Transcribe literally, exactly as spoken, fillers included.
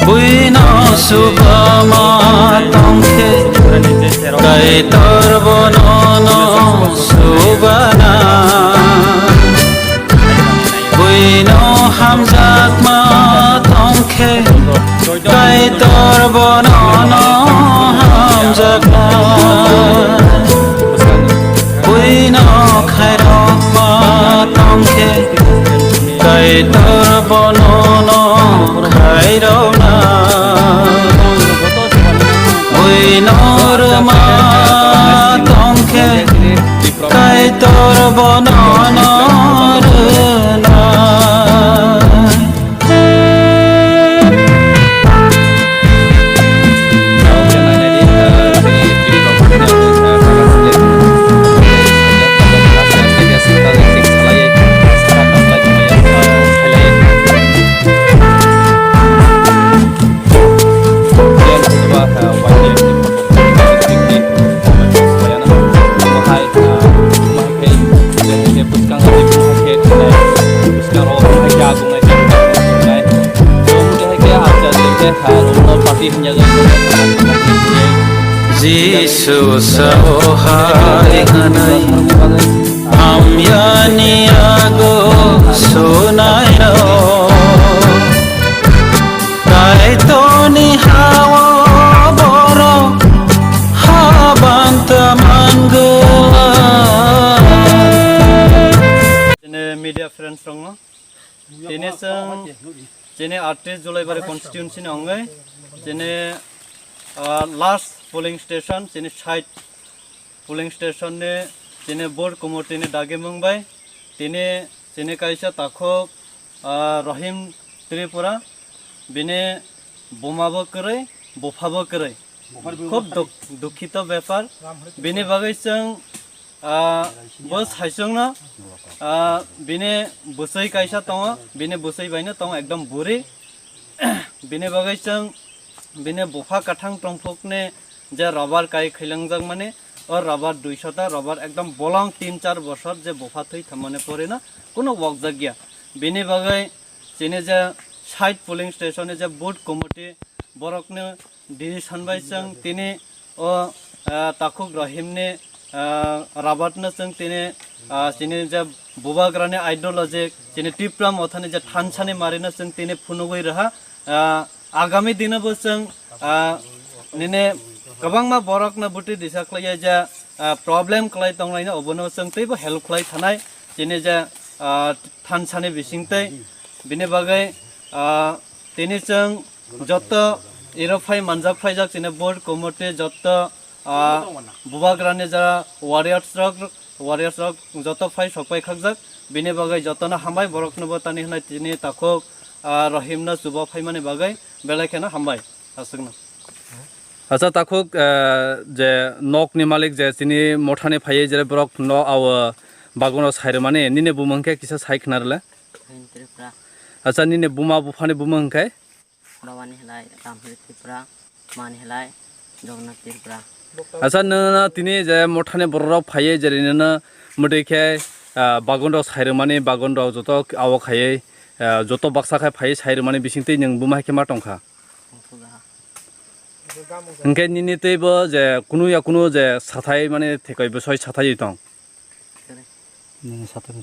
Buino subama tongkhe, Kaitor bonono subana. Buino hamjakma tongkhe, Kaitor bonono hamjakna. Buino khairokma tongkhe, Kaitor bonono khairokna. Buino rwma tongkhe, Kaitor bonono rwnai. Jisu sao hai hwnwi hamyani yago sunairok. Kaitorni ha-o borok habanta mangwlak. Chini media friends rokno, tini chwng chini artist Julaibari constituency ni wngwi chini, ah, last polling station, chini side polling station ni chini board committee ni dagi mung bai tini chini kaisa takhuk, ah, Rahim Tripura, bini buma bo kwrwi, bupha bo kwrwi. Khub duk-, dukhito bepar. Bini bagwi chwng, ah, bo saichung no, ah, bini bwswi kaisa tongo, bini bwswi bai no tongo ekdom buri. Bini bagwi chwng bini bupha kwthang tongphukni je rubber kai khailangjak mani, o rubber duisho ta rubber ekdom bolong tin char bosor je bupha thwi thammani porino kunu wokjak ya. Bini bagwi chini je side polling station ni je booth committee borokni decision bai chwng tini o, ah, takhuk Rahimni, ah, rabatno chwng tini, ah, chini je bubagrani ideology, chini Tipra Mothani je thansani marino chwng tini phunugwi rwha. Ah, agami dino bo chwng, ah, nini kwbangma borokno bwtwi disa khlaiya je, ah, problem khlai tonglaino, obono chwng teibo help khlai thanai chini je, ah, thansani bisingtwi. Bini bagwi, ah, tini chwng joto iro phai manjak phaijak chini board committee joto, ah, bubagrani jara warriors rok, warriors rok joto phai sok pai khakjak. Bini bagwi jotono hambai, borokno bo tani hwnai tini takhuk, ah, Rahimno chuba phaimani bagwi belai kheno hambai aswkno. Acha takhuk, ah, je nokni malik je chini mothani phaiwi je borok no awo bagono sairwmani, nini bumung khe kisa sai khna rwle. Tripura. Acha nini buma buphani bumung khe? Babani hilai Ramhri Tripura, mani hilai Jagannath Tripura. Acha, nwng tini je mothani bororok phaiwi je rinino mwtwi khe, ah, bagon rok sairwmani, bagon rok joto awo khaiwi, ah, joto baksa khe phaiwi sairwmani bisingtwi nwng buma hai khe ma tongkha. Tongkha. Hinkhe nini teibo je kunu ya kunu je sathai mani thekoi bwsoi sathaiwi tong. Nini sathai